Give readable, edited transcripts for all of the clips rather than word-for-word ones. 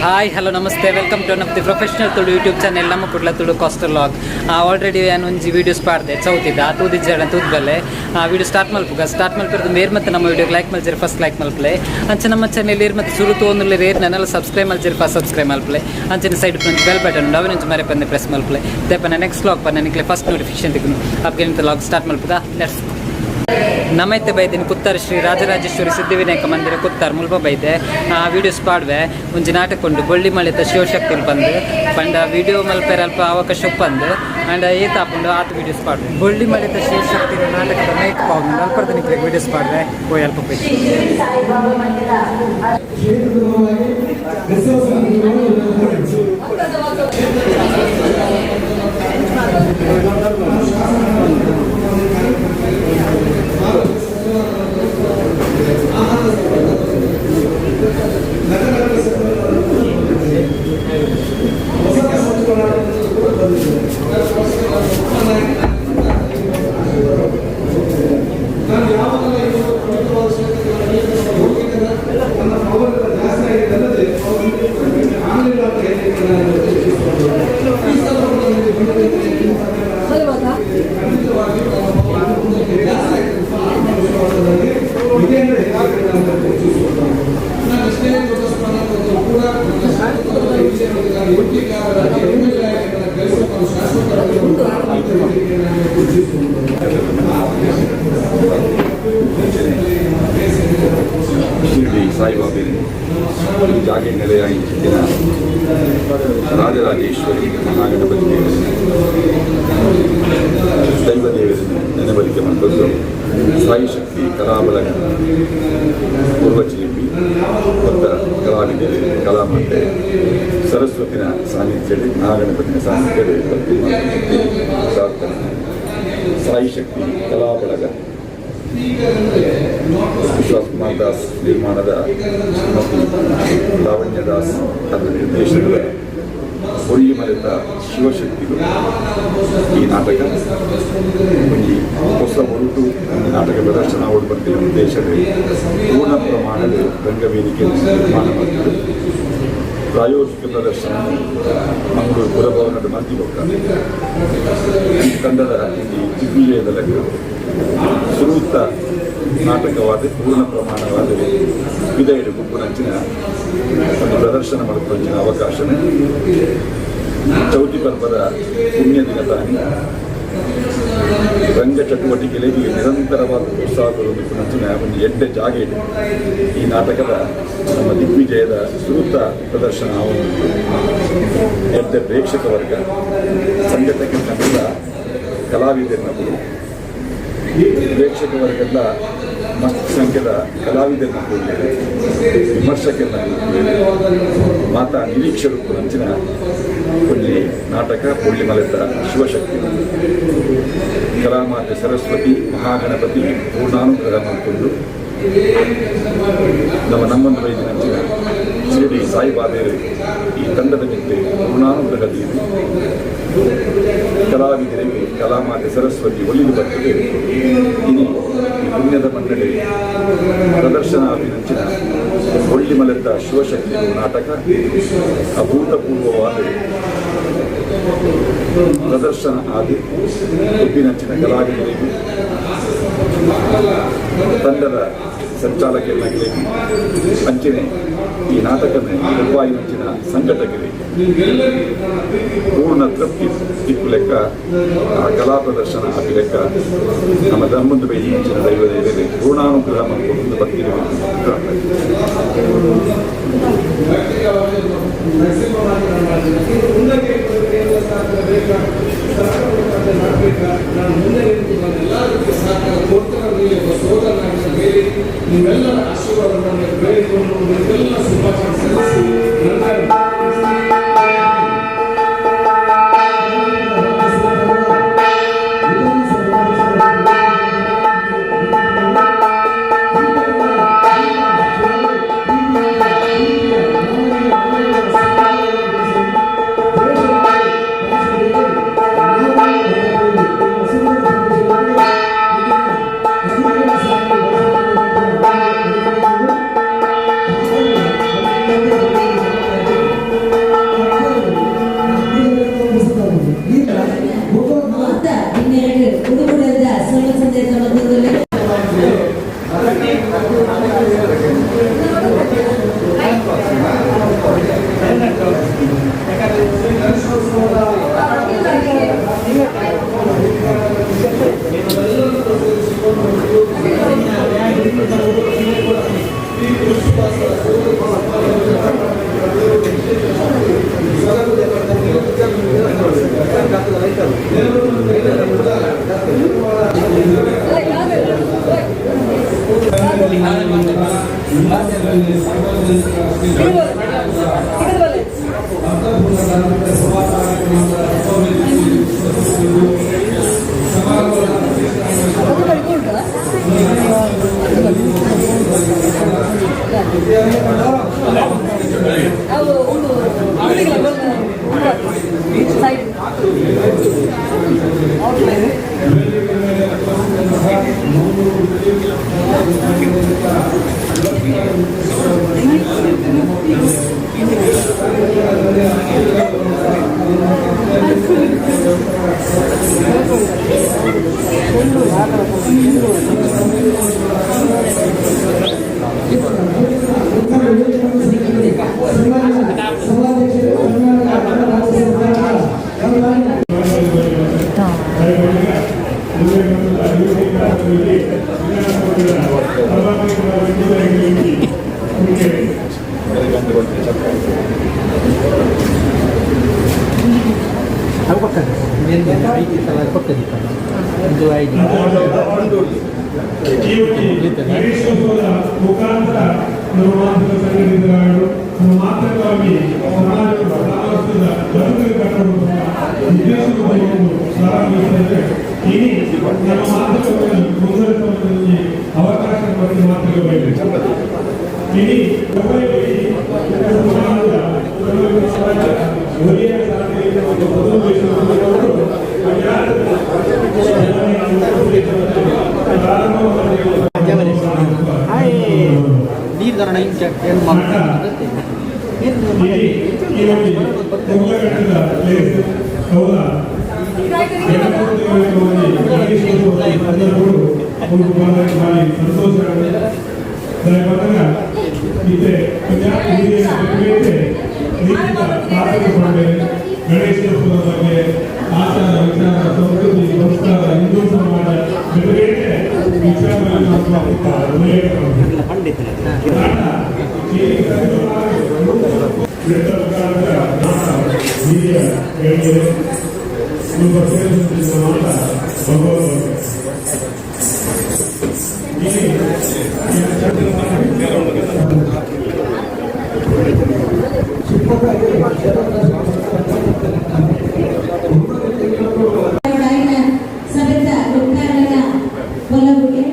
Hi, hello, ನಮಸ್ತೆ. Welcome to of the professional Tulu YouTube channel, ನಮ್ಮ Kudla Tulu coastal vlog. Already ಯಾನ್ ಒಂಜಿ videos ಪಾಡ್ದೆ ಚೌತಿದ, ತೂದಿಜ್ಜಡ ತೂದ್ಬಲ್ಲೆ. ಆ ವಿಡಿಯೋ ಸ್ಟಾರ್ಟ್ ಮಲ್ಪುಗ. ಸ್ಟಾರ್ಟ್ ಮಲ್ಪಿರೋದು ಮೇರ್ ಮತ್ತೆ ನಮ್ಮ ವಿಡಿಯೋ ಲೈಕ್ ಮಲ್ಜರ್, ಫಸ್ಟ್ ಲೈಕ್ ಮಲ್ಪಲೆ. ಅಂಚೆ ನಮ್ಮ ಚಾನೆಲ್ ಏರ್ ಮತ್ತೆ ಸುರು ತೋಂದುಲ್ಲ ಏರ್ ನನ್ನೆಲ್ಲ ಸಬ್ಸ್ಕ್ರೈಬ್ ಮಲ್ಜರ್, ಫಸ್ಟ್ ಸಬ್ಸ್ಕ್ರೈಬ್ ಮಲ್ಪಲೆ. ಅಂಚನೆ ಸೈಡ್ ಬೆಲ್ ಬಟನ್ ಉಂಡು, ಅವನೊಂಜಿ ಮರೆ ಪಂದೆ ಪ್ರೆಸ್ ಮಲ್ಪಲೆ. ದೇಪನ ನೆಕ್ಸ್ಟ್ ವ್ಲಾಗ್ ಪನ್ನ ನಿಕ್ಲೆ ಫಸ್ಟ್ ನೋಟಿಫಿಕೇಶನ್ ತಿಕ್ಕುನು. ಅಪ್ಗೆ ವ್ಲಾಗ್ ಸ್ಟಾರ್ಟ್ ಮಲ್ಪುಗ. ನೆಕ್ಸ್ಟ್ ನಮೈತೆ ಬೈದಿನ ಕುತ್ತಾರ್ ಶ್ರೀ ರಾಜರಾಜೇಶ್ವರಿ ಸಿದ್ಧಿವಿನಾಯಕ ಮಂದಿರ ಕುತ್ತಾರ್ ಮುಲ್ಪ ಬೈದೆ. ಆ ವಿಡಿಯೋಸ್ ಪಾಡ್ವೆ. ಒಂಜಿ ನಾಟಕ ಉಂಡು, ಬೊಳ್ಳಿ ಮಳೆತ ಶಿವಶಕ್ತಿ ಬಂದು ಪಂಡ. ವಿಡಿಯೋ ಮಲ್ಪೆರ ಅಲ್ಪ ಅವಕಾಶ ಒಪ್ಪಂದು ಅಂಡ್ ಏತ್ ಆಪುಂಡು ಆತ ವಿಡಿಯೋಸ್ ಪಾಡ್ವೆ. ಬೊಳ್ಳಿ ಮಳೆತ ಶಿವಶಕ್ತಿ ನಾಟಕದ ಮೇಕಪ್ ಆಗುಂಡು. ಅಲ್ಪರ್ದ ನಿಕ್ಲೆಗ್ ವಿಡಿಯೋಸ್ ಪಾಡ್ವೆ. ಪೋಯ್ ಅಲ್ಪ ಪೋಯ್. ನಾನು ಯಾವಾಗಲೂ ಈ ಒಂದು ಪವಿತ್ರವಾದ ಕ್ಷೇತ್ರಕ್ಕೆ ಹೋಗಿದ್ದೇನೆ. ನನ್ನ ಪವರ್ ಜಾಸ್ತಿ ಆಗಿದೆ ಅಲ್ಲದೆ ಅವರು ಆಗಲಿಲ್ಲ ಅಂತ ಹೇಳಲಿಕ್ಕೆ ನಾನು ಇಚ್ಛಿಸುತ್ತೇನೆ. ಈ ಸಲ ಕೂಡ ನನಗೆ ಬಂದಿದ್ದೇನೆ. ಖಂಡಿತವಾಗಿಯೂ ನನ್ನ ಪವರ್ ಮುಂದಕ್ಕೆ ಜಾಸ್ತಿ ಆಗಿದೆ ಅಂತ ಆತ್ಮವಿಶ್ವಾಸದಲ್ಲಿ ಇದೆ ಅಂತ ಹೇಳಲಿಕ್ಕೆ ನಾನು ಇಚ್ಛಿಸುತ್ತೇನೆ. ನಾನು ಎಷ್ಟೇ ದೊಡ್ಡ ಸ್ಥಾನ ಬಂದರೂ ಕೂಡ ನನ್ನ ಶಾಶ್ವತವಾದ ಇಚ್ಛೆ ನಾನು ಎಂಪಿ ಆಗಿ, ಎಮ್ಎಲ್ಎ ಆಗಿ ನನ್ನ ಕೆಲಸ ನಾನು ಶಾಶ್ವತವಾಗಿ ಅಂತ ಹೇಳಲಿಕ್ಕೆ ನಾನು ಇಚ್ಛಿಸುತ್ತೇನೆ. ಶಿರಡಿ ಸಾಯಿಬಾಬೆನ ಈ ಜಾಗೆ ನೆಲೆಯಾಗಿ ದಿನ ರಾಜರಾಜೇಶ್ವರಿ ಮಹಾಗಣಪತಿ ದೇವರನ್ನ, ದೈವ ದೇವರನ್ನ ನೆನಬಲಿಕೆ ಮಾಡಿದ್ದು ಸಾಯಿ ಶಕ್ತಿ ಕಲಾಬಲಗ ಪೂರ್ವಚಿಲಿಪಿ ಮತ್ತು ಕಲಾವಿದರು ಕಲಾಮಾತೆ ಸರಸ್ವತಿನ ಸಾನ್ನಿಧ್ಯದಲ್ಲಿ, ಮಹಾಗಣಪತಿನ ಸಾನ್ನಿಧ್ಯದಲ್ಲಿ ಭಕ್ತಿ ಪ್ರಾರ್ಥನೆ. ಸಾಯಿ ಶಕ್ತಿ ಕಲಾಬಳಗ, ವಿಶ್ವಾಸ್ ಕುಮಾರ್ ದಾಸ್ ನಿರ್ಮಾಣದ, ಶ್ರೀಮತಿ ಲಾವಣ್ಯ ದಾಸ್ ಅದರ ನಿರ್ದೇಶನದ ಒಳ್ಳಿ ಮಲೆತ ಶಿವಶಕ್ತಿಗಳು ಈ ನಾಟಕ ಒಂಜಿ ಹೊಸ ಒರಟು ಒಂದು ನಾಟಕ ಪ್ರದರ್ಶನ ಬರ್ತಿನ ಉದ್ದೇಶವೇ ಪೂರ್ಣ ಪ್ರಮಾಣದ ರಂಗವೇದಿಕೆ ನಿರ್ಮಾಣ ಮಾಡ್ತದೆ. ಪ್ರಾಯೋಗಿಕ ಪ್ರದರ್ಶನ ಮಂಗಳೂರು ಪುರಭವನದ ಮಲ್ತಿಬೊಕ್ಕ ಈ ತಂಡದ ಈ ದಿಗ್ವಿಜಯದ ಲೆಕ್ಕ ಸುರೂತ ನಾಟಕವಾದ ಪೂರ್ಣ ಪ್ರಮಾಣವಾದ ವಿದೈಡು ಗುಂಪುನಂಚಿನ ಒಂದು ಪ್ರದರ್ಶನ ಮಾಡುವಂಚಿನ ಅವಕಾಶನೇ ಚೌತಿ ಪರ್ವದ ಪುಣ್ಯ ದಿನ ತಾನಿ ರಂಗ ಚಟುವಟಿಕೆಗಳಿಗೆ ನಿರಂತರವಾದ ಪ್ರೋತ್ಸಾಹ ಕೊಡುವುದಕ್ಕೂ ಒಂದು ಎಡ್ಡೆ ಜಾಗ ಇದೆ. ಈ ನಾಟಕದ ನಮ್ಮ ದಿಗ್ವಿಜಯದ ಸುರೂತ ಪ್ರದರ್ಶನ ಆಗುವುದು. ಎಡ್ಡೆ ಪ್ರೇಕ್ಷಕ ವರ್ಗ, ಸಂಘಟಕ ತಂಡದ ಕಲಾವಿದರನ್ನವರು, ಪ್ರೇಕ್ಷಕ ವರ್ಗದ ಮಸ್ತ್ ಸಂಖ್ಯೆದ ಕಲಾವಿದರನ್ನ ಕೂಡಲೇ ವಿಮರ್ಶಕರನ್ನ ಕೂಡಲೇ ಮಾತಾ ನಿರೀಕ್ಷರು ಅಂಚಿನ ಒಂಜಿ ನಾಟಕ ಪೊಳ್ಳಿಮಲೆತ ಶಿವಶಕ್ತಿ. ಕಲಾಮಾತೆ ಸರಸ್ವತಿ, ಮಹಾಗಣಪತಿ ಪೂರ್ಣಾನುಗ್ರಹ ಮಾಡಿಕೊಂಡು ನಮ್ಮ ನಮ್ಮೊಂದು ವೈದ್ಯನಂಚಿನ ಶಿರಡಿ ಸಾಯಿಬಾಬೇರು ಈ ತಂಡದ ಮಿತ್ತೆ ಪೂರ್ಣಾನುಗ್ರಹ ದೀದು ಕಲಾವಿದರಿಗೆ ಕಲಾಮಾತೆ ಸರಸ್ವತಿ ಒಲಿದು ಬರ್ತದೆ. ಇನಿ ಈ ಪುಣ್ಯದ ಮಂಡಳಿ ಪ್ರದರ್ಶನ ಅಭಿನಂಚಿನ ಒಳ್ಳಿಮಲೆತ್ತ ಶಿವಶಕ್ತಿ ನಾಟಕ ಅಭೂತಪೂರ್ವವಾದ ಪ್ರದರ್ಶನ ಆದಿ ಉಪ್ಪಿನಂಚಿನ ಕಲಾವಿದರಿಗೂ, ತಂಡದ ಸಂಚಾಲಕರಿಗೆ, ಅಂಚನೆ ಈ ನಾಟಕದ ನಿರ್ವಾಹಿನಂಚಿನ ಸಂಘಟಕರಿಗೆ ಪೂರ್ಣ ತೃಪ್ತಿ ತಿಕ್ಕು ಲೆಕ್ಕ ಆ ಕಲಾ ಪ್ರದರ್ಶನ ಆಪಿ ಲೆಕ್ಕ ನಮ್ಮ ಧರ್ಮದ ಬೈದಿನಂಚಿನ ದೈವ ದೇವರಿಗೆ ಪೂರ್ಣಾನುಗ್ರಹ ಮಾಡಿಕೊಂಡು ಭಕ್ತಿ. ಮ್ಯಾಕ್ಸಿಮಮ್ ಆಗಿ ನಾನು ಮಾಡ್ತೀನಿ. ಮುಂದಕ್ಕೆ ಏನೆಲ್ಲ ಸಹಕಾರ ಬೇಕಾ, ಸಹಕಾರ ಮಾಡಬೇಕಾ, ನಾನು ಮುಂದೆ ನಿಂತು ನಾನು ಎಲ್ಲ ರೀತಿಯ ಸಹಕಾರ ಕೊಡ್ತೇನೆ. ನೀವು ಒಬ್ಬ ಸೋದರನಾಗಿ ಹೇಳಿ ನಿಮ್ಮೆಲ್ಲರ ಆಶೀರ್ವಾದವನ್ನು ಬೇಡಿಕೊಂಡು ನಿಮಗೆಲ್ಲ ಶುಭಾಶಯ ಸಲ್ಲಿಸಿ ನನ್ನ ಗಣೇಶೋತ್ಸವದ ಮುಖಾಂತರ ನಮ್ಮ ಮಾತೃಕ ಸಂಘಟಿತರಾಗಲು, ನಮ್ಮ ಮಾತೃಕವಾಗಿ ಸಮಾಜದ ಸಾಮರಸ್ಯದ ಬದುಕನ್ನು ಕಟ್ಟುವಂತಹ ಉದ್ದೇಶದ ಒಂದು ಪ್ರಾರಂಭಿಸಿದರೆ, ಇനി ನಮ್ಮ ಮಾತೃಕವನ್ನು ಮುಂದುವರಿಸುವುದರಲ್ಲಿ ಅವಕಾಶ ಮತ್ತು ಮಾತೃಕ ಇನಿ ಸಮಾಜದ ಸಮಾಜ ಒಲಿಯ ಸಾಧ್ಯತೆ ಮತ್ತು ಮೊದಲು ನೀರು ತರೋಣ ಇಂಚ. ಈ ಒಂದು ಕುಂಭಘಟ್ಟದ ಲೇಸ್ ಹೌದಾ ಗಣೇಶೋತ್ಸವದ ಸಂದರ್ಭಗಳು ಒಂದು ಬಾರಿ ಭಾರಿ ಸಂತೋಷ ಪಂಡ ಇತ್ತೆ ಹಿರಿಯ ಪಂಡೆ ಗಣೇಶೋತ್ಸವದ ಬಗ್ಗೆ ಆಚಾರ ವಿಚಾರ, ಸಂಸ್ಕೃತಿ, ಸಂಸ್ಕಾರ, ಹಿಂದೂ ಸಮಾಜ ಬೇರೆ ಬೇರೆ ವಿಚಾರಗಳನ್ನು ಉಲ್ಲೇಖ. ಹಿರಿಯ ಗಣ್ಯರೇ, ನಿಮ್ಮ ಸೇರಿಸುತ್ತಿದ್ದ ಮಾತ ಭಗವಂತ. ಸಭೆತ ಗುರುಕಾರನ ಒಲವುಗೆ.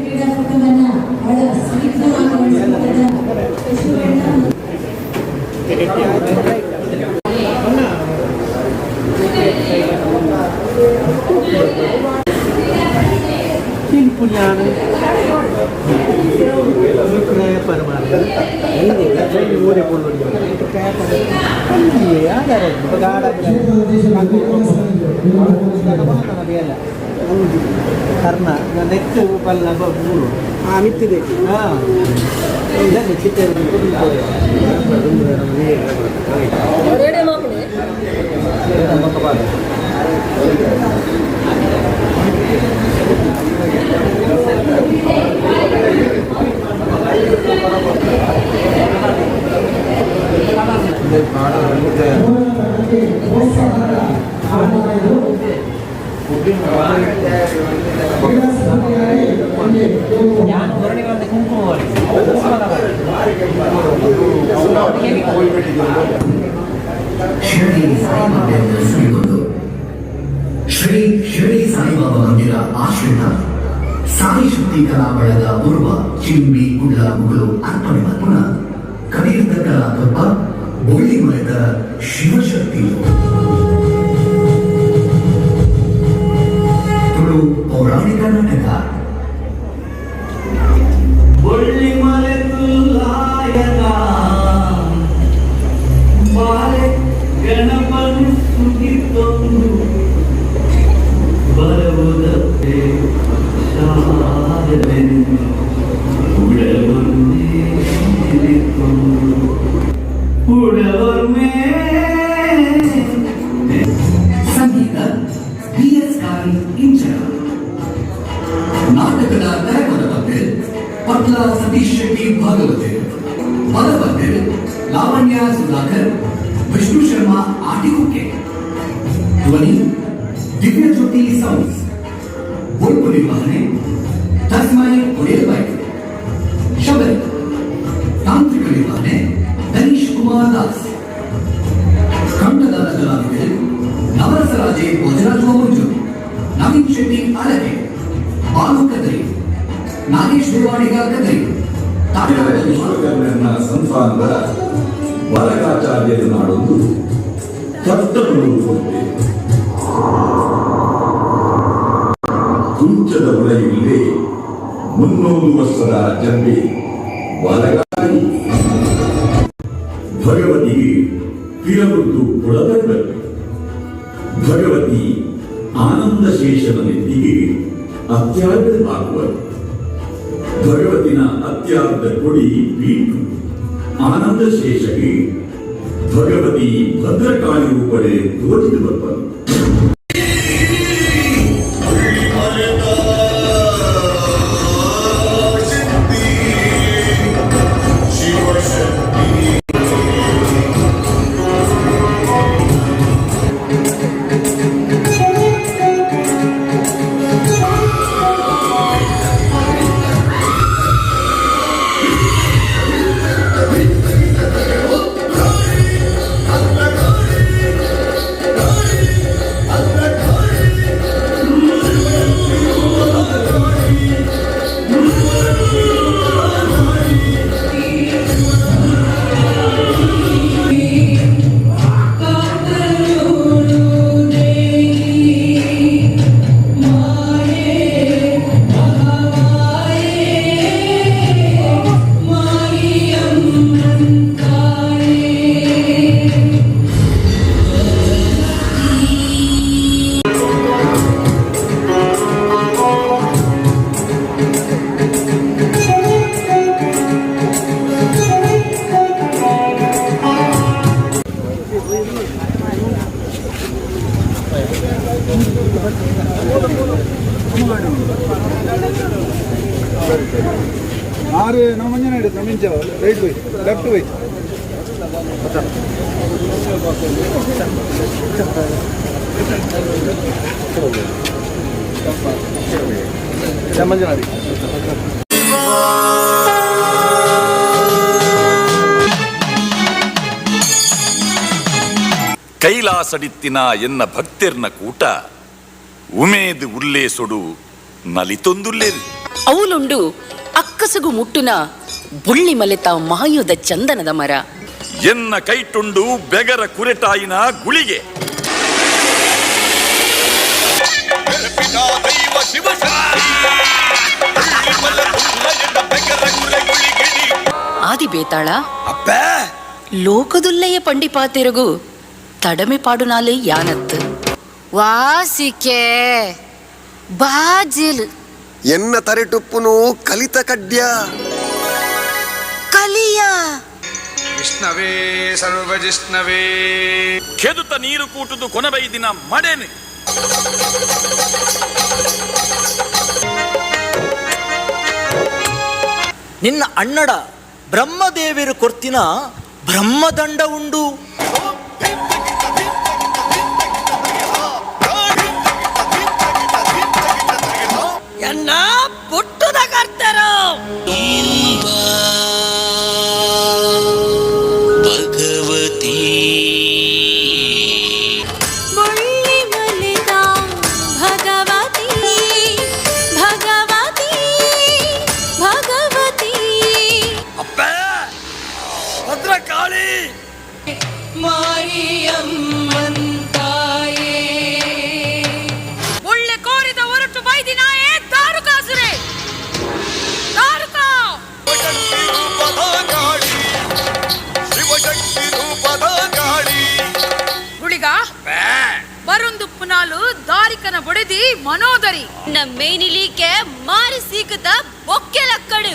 ಕ್ರೀಡಾಕೂಟವನ್ನ ಬಹಳ ಸ್ನಿಗ್ಧವಾಗಿ ನಡೆಸಿಕೊಟ್ಟ ಯಶುವಣ್ಣ. ಕರ್ಣ ನೆಕ್ ಪಲ್ಲ ಮೂರು ಮಿತ್ತಿದೆ. ಹಾಂ, ಚಿಟ್ಟೆ. ಶಿರಡಿ ಸಾಯಿಬಾಬೆಂದು ಸುಳಿಗೊಂಡು ಶ್ರೀ ಶಿರಡಿ ಸಾಯಿಬಾಬಾ ಮಂದಿರ ಆಶ್ರಿತ ಸಾಯಿ ಶಕ್ತಿ ಕಲಾ ಬಳಗ ಪೂರ್ವ ಚಿಂಬಿ ಕುಳ್ಳ ಮುಗಳು ಅರ್ಪಣೆ ಪುನಃ ಕಬೀರ್ದ ಕಲಾ ತತ್ವ ಬೊಳ್ಳಿಮಲದ ಶಿವಶಕ್ತಿ ತುಳು ಪೌರಾಣಿಕ ನಾಟಕ. ಬೊಳ್ಳಿಮಲೆ ತುಲ್ಲಾಯನ ಬಾಲೆ ಗಣಪನು ಸುಗಿತೊಂದು ಬರವುದಕ್ಕೆ ಶಾರದೆನ್ನು ಉಡವನ್ನೇರಿಕೊಂಡು ಉಡವನ್ನೇ. ಸಂಗೀತ ಬಿ.ಎಸ್. ಕಾರಿ ಇಂಚರ. ನಾಟಕದ ತೆರೆಮದ ಬಗ್ಗೆ ಪಟ್ಲ ಸತೀಶ್ ಶೆಟ್ಟಿ ಭಾಗವತೆ. ಬರಹ Lavanya Sudhakar, Vishnu Sharma Atikukke. ಧ್ವನಿ ದಿವ್ಯಜ್ಯೋತಿ ಸೌಂಡ್ಸ್. ಒಟ್ಟು ನಿರ್ವಹಣೆ ತಸ್ಮೈ ಒಡೆಯರ್ಬೈಕ್ ಶಬರಿ. ತಾಂತ್ರಿಕ ನಿರ್ವಹಣೆ ಧನೀಶ್ ಕುಮಾರ್ ದಾಸ್. ಕಂಠದಾನ ಕಲಾವಿದರು ನವರಸರಾಜೆ ಭೋಜರಾಜ್ ಮಂಜು, ನವೀನ್ ಶೆಟ್ಟಿ ಅಳಗೆ, ಬಾಲು ಕದ್ರಿ, ನಾಗೇಶ್ ದೇವಾಡಿಗ ಕದ್ರಿ. ವಿಶ್ವಕರ್ಮನ ಸಂಸ್ಥಾನದ ಬಾಲಕಾಚಾರ್ಯರು ನಾಡೊಂದು ಕತ್ತಲು. ಕುಂಚದ ಉಳೆಯಲ್ಲಿ 300 ವರ್ಷದ ಜಂಬಿ ಬಾಲಕಾರಿ ಭಗವತಿಗೆ ಪಿರವದ್ದು ಕೊಳಬರಬೇಕು. ಭಗವತಿ ಆನಂದ ಶೇಷನ ನೆತ್ತಿಗೆ ಅತ್ಯಾರ್ಧ ಹಾಕುವರು. ಭಗವತಿನ ಅತ್ಯಾರ್ಧ ಕೊಡಿ ಬೀಟು ಆನಂದ ಶೇಷಗೆ ಭಗವತಿ ಭದ್ರಕಾಳಿ ರೂಪಡೆ ತೋಜಿದು ಬರ್ಪರು. ಆರು ನಾವು Manjanadi ನಮೀನ್ right by left by. Manjanadi. ಕೈಲಾಸಡಿತ್ತಿನ ಎನ್ನ ಭಕ್ತೆರ್ನ ಕೂಟ ಉಮೇದ್ ಉಲ್ಲೇಸೊಡು ನಲಿತೊಂದುಲ್ಲೇರು. ಅವಲುಂಡು ಅಕ್ಕಸಗು ಮುಟ್ಟುನ ಬುಳ್ಳಿ ಮಲೆತ ಮಾಯುದ ಚಂದನದ ಮರ. ಎನ್ನ ಕೈಟುಂಡು ಬೆಗರ ಕುರೆಟಾಯಿನ ಗುಳಿಗೆ. ಆದಿ ಬೇತಾಳ ಲೋಕದುಲ್ಲೆಯ ಪಂಡಿಪಾತಿರುಗು ತಡಮೆ ಪಾಡುನಾಲೆ ಯಾನತ್ತು. ವಾಸಿಕೆ ಬಾಜಿಲ್. ಎನ್ನ ತರೆಟುಪ್ಪುನು ಕಲಿತ ಕಡ್ಯ. ಕಲಿಯ. ವಿಷ್ಣವೇ ಸರ್ವಜಿಷ್ಣವೇ. ಕೆದುತ ನೀರು ಕೂಟುದು ಕೊನಬೈದಿನ ಮಡೆನೆ. ನಿನ್ನ ಅಣ್ಣಡ ಬ್ರಹ್ಮದೇವಿರು ಕೊರ್ತಿನ ಬ್ರಹ್ಮದಂಡ ಉಂಡು. ಎನ್ನ ಪುಟ್ಟುದ ಕರ್ತರು. ಭಗವತಿ. ಬೊಳ್ಳಿ ಮಲೆತ ಭಗವತಿ ಭಗವತಿ ಭಗವತಿ. ಅಪ್ಪೇ ಭದ್ರಕಾಳಿ. ಒಳ್ಳೆ ಕೋರಿದ ಹೊರಟು ಬೈದಿನಾಯೇ ದಾರುಕಾಸುರೆ ದಾರುಕ. ಗುಳಿಗ ಬರುಂದು ಪುನಾಲು ದಾರಿಕನ ಬೊಡೆದಿ ಮನೋದರಿ. ಮೇನಿಲಿಕೆ ಮಾರಿ ಸೀಕದ ಬೊಕ್ಕೆಲಕ್ಕಡು.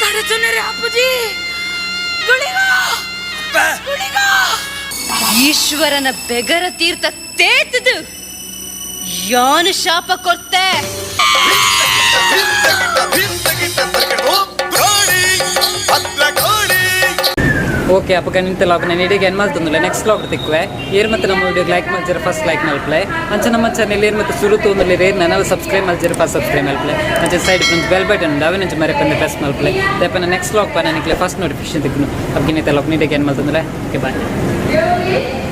ತಡಚುನರೆ ಅಪ್ಪುಜಿ ಗುಳಿಗ ಗುಳಿಗ. ಈಶ್ವರನ ಬೆಗರ ತೀರ್ಥ ತೇತದು ಯಾನು ಶಾಪ ಕೊರ್ತೆ. ಭದ್ರಕಾಳಿ. ಓಕೆ, ಅಪಗ ನಿಂತ ಲಾಗ್ ನಾನು ಇಡೀ ಏನು ಮಲ್ತೊಂದುಲ್ಲೆ. Next log ತಿಕ್ಕುವೆ. ಏರ್ ಮತ್ತೆ ನಮ್ಮ ವಿಡಿಯೋ ಲೈಕ್ ಮಲ್ಜರ, ಫಸ್ಟ್ ಲೈಕ್ ಮಲ್ಪ್ಲೆ. ಅಂಚ ನಮ್ಮ ಚಾನೆಲ್ ಏರ್ ಮತ್ತೆ ಸುರು ತೂಂದುಲ್ಲೆ, ಏರ್ ನನಲ ಸಬ್ಸ್ಕ್ರೈಬ್ ಮಲ್ಜರ, ಫಸ್ಟ್ ಸಬ್ಸ್ಕ್ರೈಬ್ ಮಲ್ಪ್ಲೆ. ಅಂಚ ಸೈಡ್ ಒಂಜಿ ಬೆಲ್ ಬಟನ್ ಉಂಡು, ಅವೆನ್ ಒಂಜಿ ಮರೆಪಂದೆ ಪ್ರೆಸ್ ಮಲ್ಪ್ಲೆ. ದಾಯೆ ನೆಕ್ಸ್ಟ್ ಲಾಗ್ ಪನ ನಿಕ್ಲೆ ಫಸ್ಟ್ ನೋಟಿಫಿಕೇಶನ್ ತಿಕ್ಕುನು. ಅಪ್ಗಿನ ಲಾಗ್ ನೀಟಾಗಿ ಏನು ಮಲ್ತೊಂದುಲ್ಲೆ. Okay, bye.